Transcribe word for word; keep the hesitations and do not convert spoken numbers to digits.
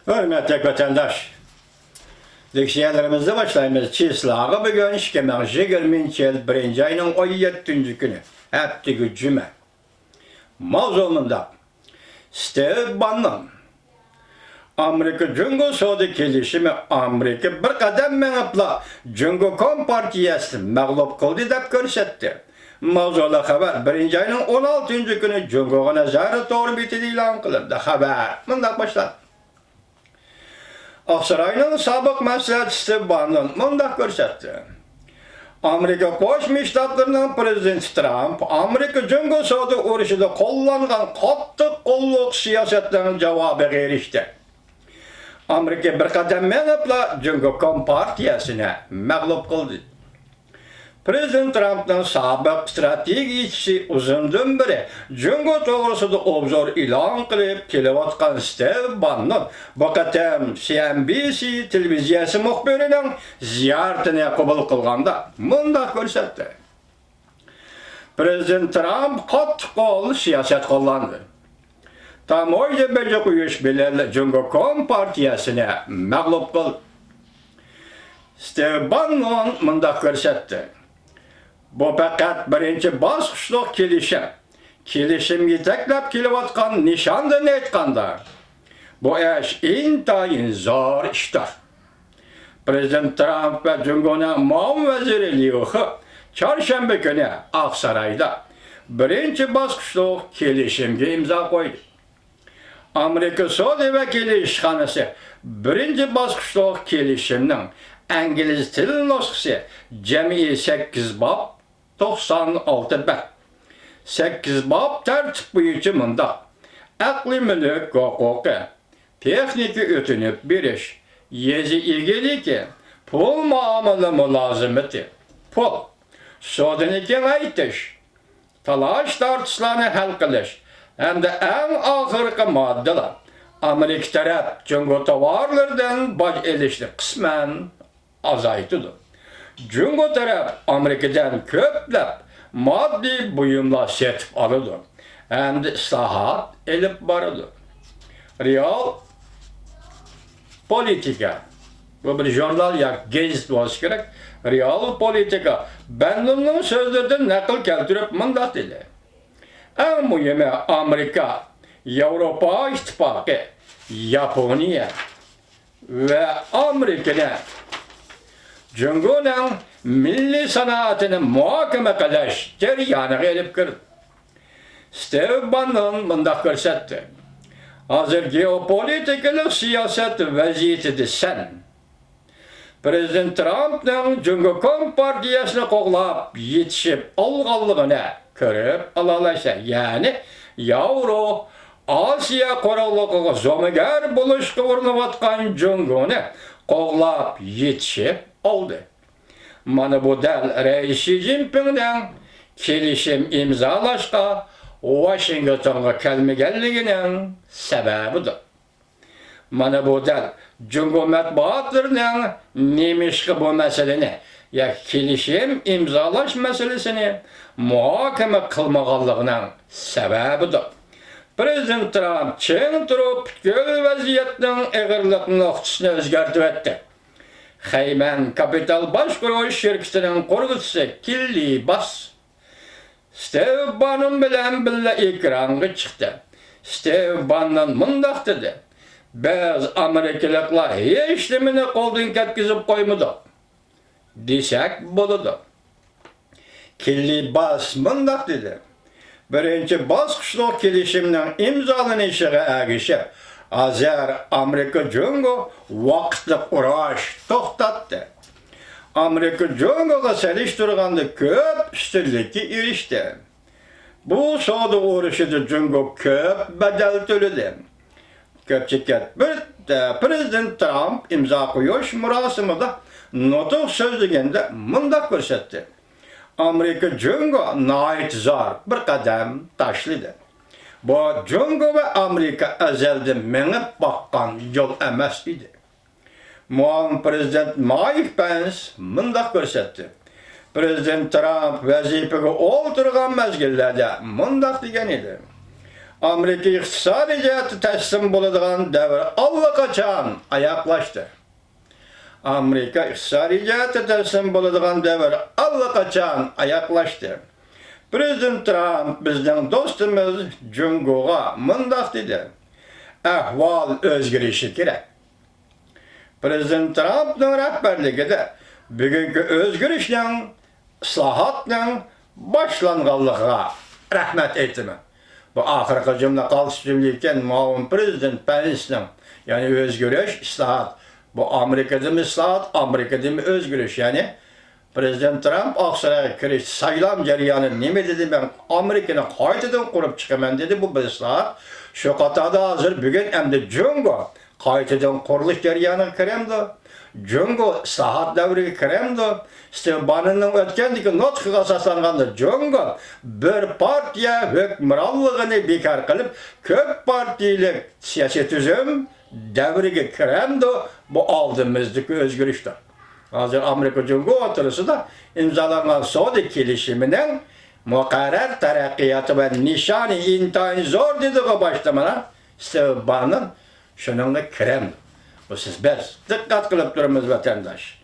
ھۆرمەتلىك ۋەتەنداش، لېكسىيەلىرىمىزنى باشلايمىز. چىسلاغا بۈگۈن ئىككى مىڭ يىگىرمىنچى يىل بىرىنچى ئاينىڭ ئون يەتتىنچى كۈنى، ھەپتىگە جۈمە. ماۋزۇ مۇنداق. ستىۋ باننون. ئامېرىكا جۇڭگو سودا كېلىشىمى. ئامېرىكا بىر قەدەم مېڭىپلا جۇڭگو كومپارتىيەسىنى مەغلۇپ قىلدى دەپ كۆرسەتتى. ماۋزۇلۇق خەۋەر بىرىنچى ئاينىڭ ئون ئالتىنچى كۈنى جۇڭگوغا نەزەر تور بېتىدە ئېلان قىلىندى. خەۋەر مۇنداق باشلاندى. ئاقساراينىڭ سابىق مەسلىھەتچىسى باننون مۇنداق كۆرسەتتى. ئامېرىكا قوشما شتاتلىرىنىڭ پىرېزىدېنتى ترامپ ئامېرىكا جۇڭگو سودا ئۇرۇشىدا قوللانغان قاتتىق قوللۇق سىياسەتنىڭ جاۋابىغا ئېرىشتى. ئامېرىكا بىر قەدەم مېڭىپلا جۇڭگو كومپارتىيەسىنى مەغلۇپ قىلدى. پىرېزىدېنت ترامپنىڭ سابىق ئىستراتېگىيىچىسى ئۇزۇندىن بېرى جۇڭگو توغرىسىدا ئوبزور ئېلان قىلىپ كېلىۋاتقان ستېۋ باننون بۇ قېتىم سى ئېن بى سى تېلېۋىزىيەسى مۇخبىرىنىڭ زىيارىتىنى قوبۇل قىلغاندا مۇنداق كۆرسەتتى. پىرېزىدېنت ترامپ قاتتىق قول سىياسەت قوللاندى. تاموژنا بېجى قويۇش بىلەن جۇڭگو كومپارتىيەسىنى مەغلۇپ قىلدى. ستېۋ باننون مۇنداق كۆرسەتتى. بۇ پەقەت بىرىنچى باسقۇچلۇق كېلىشىم. كېلىشىمگە يېتەكلەپ كېلىۋاتقان نىشاندىن ئېيتقاندا، بۇ ئىش ئىنتايىن زور ئىشتۇر. پىرېزىدېنت ترامپ ۋە جۇڭگونىڭ مۇئاۋىن ۋەزىرى ليۇ خې چارشەنبە كۈنى ئاقسارايدا بىرىنچى باسقۇچلۇق كېلىشىمگە ئىمزا قويدى. ئامېرىكا سودا ۋەكىللىك ئىشخانىسى بىرىنچى باسقۇچلۇق كېلىشىمنىڭ ئىنگلىز تىل نۇسخىسى، جەمئىي سەككىز باب، توقسان ئالتە بەت. سەككىز باب تەرتىپ بويىچە مۇنداق: ئەقلىي مۈلۈك ھوقۇقى، تېخنىكا ئۆتۈنۈپ بېرىش، يېزا ئىگىلىكى، پۇل مۇئامىلە مۇلازىمىتى، پۇل، سودىنى كېڭەيتىش، تالاش-تارتىشلارنى ھەل قىلىش ھەمدە ئەڭ ئاخىرقى ماددىلار. ئامېرىكا تەرەپ جۇڭگو تاۋارلىرىدىن باج ئېلىشنى قىسمەن ئازايتىدۇ. جۇڭگو تەرەپ ئامېرىكىدىن كۆپلەپ ماددىي بۇيۇملار سېتىپ ئالىدۇ ھەمدە ئىسلاھات ئېلىپ بارىدۇ. رېئال پولىتىكا. بۇ بىر ژۇرنال ياكى گېزىت بولسا كېرەك. رېئال پولىتىكا بەننوننىڭ سۆزلىرىدىن نەقىل كەلتۈرۈپ مۇنداق دېدى: ئەڭ مۇھىمى، ئامېرىكا، ياۋروپا ئىتتىپاقى، ياپونىيە ۋە ئامېرىكىنى جۇڭگونىڭ مىللىي سانائىتىنى مۇھاكىمە قىلىش جەريانىغا ئېلىپ كىردى. ستېۋ باننون مۇنداق كۆرسەتتى: ھازىر گېئوپولىتىكىلىق سىياسەت ۋەزىيىتىدە سەن پىرېزىدېنت ترامپنىڭ جۇڭگو كومپارتىيەسىنى قوغلاپ يېتىشىپ ئالغانلىقىنى كۆرۈپ ئالالايسەن. يەنى ياۋرو ئاسىيا قۇرۇقلۇقىغا زومىگەر بولۇشقا ئۇرۇنۇۋاتقان جۇڭگونى قوغلاپ يېتىشىپ ئالدى. مانا بۇ دەل رەئىس شى جىنپىڭنىڭ كېلىشىم ئىمزالاشقا ۋاشىنگتونغا كەلمىگەنلىكىنىڭ سەۋەبىدۇر. مانا بۇ دەل جۇڭگو مەتبۇئاتلىرىنىڭ نېمىشقا بۇ مەسىلىنى ياكى كېلىشىم ئىمزالاش مەسىلىسىنى مۇھاكىمە قىلمىغانلىقىنىڭ سەۋەبىدۇر. پىرېزىدېنت ترامپ چىڭ تۇرۇپ پۈتكۈل ۋەزىيەتنىڭ ئېغىرلىق نۇقتىسىنى ئۆزگەرتىۋەتتى. خەيمەن كاپىتال باشقۇرۇش شىركىتىنىڭ قۇرغۇچىسى كىللى باس ستېۋ باننون بىلەن بىللە ئېكرانغا چىقتى. ستېۋ باننون مۇنداق دېدى: بىز ئامېرىكىلىقلار ھېچنېمىنى قولدىن كەتكۈزۈپ قويمىدۇق دېسەك بولىدۇ. كىللى باس مۇنداق دېدى: بىرىنچى باسقۇچلۇق كېلىشىمنىڭ ئىمزالىنىشىغا ئەگىشىپ، ھازىر ئامېرىكا جۇڭگو ۋاقىتلىق ئۇرۇش توختاتتى. ئامېرىكا جۇڭگوغا سېلىشتۇرغاندا كۆپ ئۈستۈنلۈككە ئېرىشتى. بۇ سودا ئۇرۇشىدا جۇڭگو كۆپ بەدەل تۆلىدى. كۆپچىكەت بىر، پىرېزىدېنت ترامپ ئىمزا قويۇش مۇراسىمىدا نۇتۇق سۆزلىگەندە مۇنداق كۆرسەتتى: ئامېرىكا جۇڭگو ناھايىتى زور بىر قەدەم تاشلىدى. بۇ جۇڭگو ۋە ئامېرىكا ئەزەلدىن مېڭىپ باققان يول ئەمەس ئىدى. مۇئاۋىن پىرېزىدېنت مايك پېنس مۇنداق كۆرسەتتى: پىرېزىدېنت ترامپ ۋەزىپىگە ئولتۇرغان مەزگىللەردە مۇنداق دېگەن ئىدى: ئامېرىكا ئىقتىسادىي جەھەتتە تەسلىم بولىدىغان دەۋر ئاللىقاچان ئاياغلاشتى. ئامېرىكا ئىقتىسادىي جەھەتتە تەسلىم بولىدىغان دەۋر ئاللىقاچان ئاياغلاشتى. پرېزىدېنت ترامپ بىزنىڭ دوستىمىز جۇڭگوغا مۇنداق دېدى: «ئەھۋال ئۆزگىرىشى كېرەك.» پرېزىدېنت ترامپنىڭ رەھبەرلىكىدە بۈگۈنكى ئۆزگىرىشنىڭ، ئىسلاھاتنىڭ باشلانغانلىقىغا رەھمەت ئېيتىمەن. بۇ ئاخىرقى جۈملە قالتىس جۈملە ئىكەن، مۇئاۋىن پرېزىدېنت پېنسنىڭ، يەنى ئۆزگىرىش، ئىسلاھات. بۇ ئامېرىكىدىمۇ ئىسلاھات، ئامېرىكىدىمۇ ئۆزگىرىش. يەنى پرېزىدېنت ترامپ ئاقسارايغا كىرىشتە سايلام جەريانىدا نېمە دېدى؟ «مەن ئامېرىكىنى قايتىدىن قۇرۇپ چىقىمەن» دېدى. بۇ بىر ئىسلاھات. شۇ قاتاردا ھازىر بۈگۈن ئەمدى جۇڭگو قايتىدىن قۇرۇلۇش جەريانىغا كىرەمدۇ؟ جۇڭگو ئىسلاھات دەۋرىگە كىرەمدۇ؟ ستېۋېن باننېننىڭ ئۆتكەندىكى نۇتقىغا ئاساسلانغاندا، جۇڭگو بىر پارتىيە ھۆكۈمرانلىقىنى بىكار قىلىپ، كۆپ پارتىيىلىك سىياسىي تۈزۈم دەۋرىگە كىرەمدۇ؟ بۇ ئالدىمىزدىكى ئۆزگىرىشتۇر. ھازىر ئامېرىكا جۇڭگو ئوتتۇرىسىدا ئىمزالانغان سودا كېلىشىمىنىڭ مۇقەررەر تەرەققىياتى ۋە نىشانى ئىنتايىن زور دېدىغۇ باشتا مانا ستېۋېن باننېن. شۇنىڭغا كىرەمدۇ؟ بۇ سىز بىز دىققەت قىلىپ تۇرىمىز، ۋەتەنداش.